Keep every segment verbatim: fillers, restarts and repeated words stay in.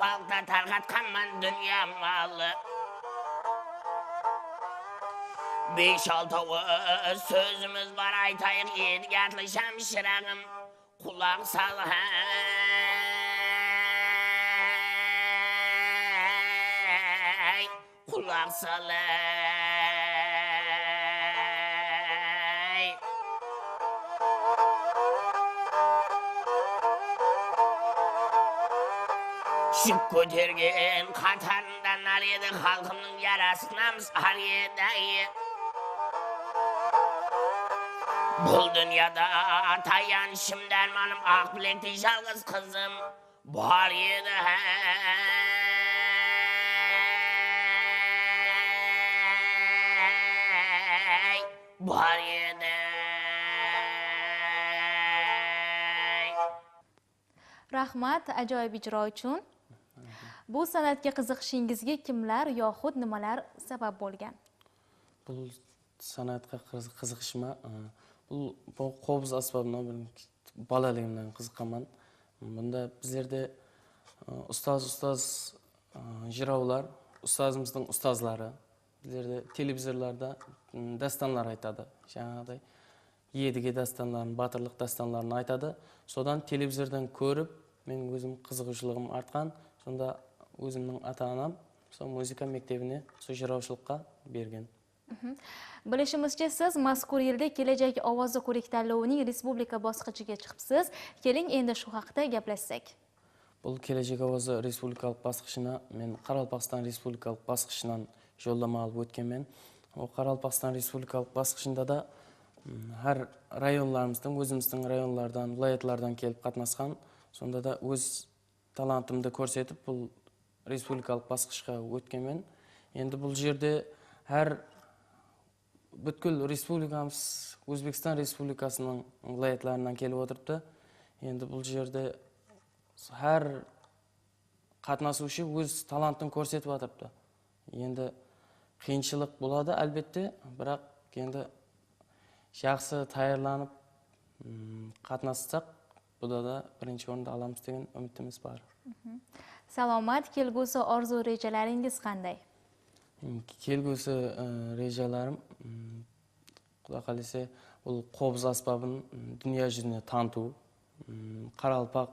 Xalıqta tarqatqanman dúnya malı. Bes-altı awız sózimiz bar, aytayıq, Edigátlı shamshıraǵım. Qulaq sal, háy, qulaq sal, háy. Júk kótergen qatarında nar edi, xalqımnıń yarası namıs ar edi, áy. Bul dúnyada tayanıshım, dármanım, aq bilekli jalǵız qızım bar edi, háy, bar edi, áy. Raxmat, ajoyib ijro uchun. Bu san'atga qiziqishingizga kimlar yoxud nimalar sabab bo'lgan? Bul san'atqa qiz-, qiziqishim, a, bul, bul qobız asbabına men balaligimden qiziqqanman. Bunda bizlerde, a, ustaz, ustaz, a, jırawlar, ustazımızdıń ustazları, bizlerde televizorlarda, m, dástanlar aytadı. Jańaǵıday, Edige dástanların, batırlıq dástanların aytadı. Sodan televizordan kórip, men ózim qızıǵıwshılıǵım artqan. Sonda ózimniń ata-anam sol muzıka mektebine, sol jırawshılıqqa bergen. Mhm. Bilishimizcha, siz mazkur yilda Kelajak ovozi ko'rik-tanlovining respublika bosqichiga chiqibsiz. Keling, endi shu haqda gaplashsak. Bul Kelajak ovozi respublikalıq basqıshına men Qaraqalpaqstan respublikalıq basqıshinan jollama alıp ótkenmen. O Qaraqalpaqstan respublikalıq basqıshında da, m, hár rayonlarımızdıń, ózimizdiń rayonlardan, wálayatlardan kelip qatnasqan. Sonda da óz talantımdı kórsetip, bul respublikalıq basqıshqa ótkenmen. Endi bul jerde hár, butkil respublikamız Ózbekstan Respublikasınıń wálayatlarınan kelip otırıptı. Endi bul jerde hár qatnasıwshı óz talantın kórsetip atırıptı. Endi qıyınshılıq boladı, álbette, biraq endi jaqsı tayarlanıp, m, qatnassaq, buda da birinshi orındı alamız degen úmitimiz bar. Mhm. Salomat, kelgusi orzu-rejalaringiz qanday? M, kelgusi, e, rejalarım, m, Quda qálese, bul qobız asbabın, m, dúnya júzine tanıtıw, m, qaraqalpaq,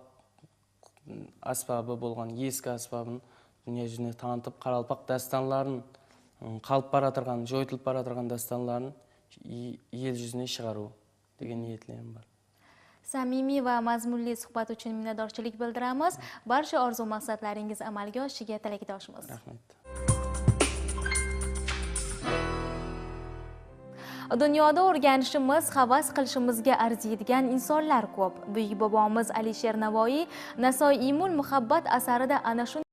m, asbabı bolǵan eski asbabın dúnya júzine tanıtıp, qaraqalpaq dástanların, m, qalıp baratırǵan, joytılıp baratırǵan dástanların i-, el júzine shıǵarıw degen niyetlerim bar. Samimiy va mazmunli suhbat uchun minnatdorchilik bildiramiz. Barcha orzu-maqsatlaringiz amalga oshishiga tilakdoshmiz. Raxmet. Dunyoda o'rganishimiz, havas qilishimizga arziydigan insonlar ko'p. Buyuk bobomiz Alisher Navoiy Nasoimul Muhabbat asarida ana shunday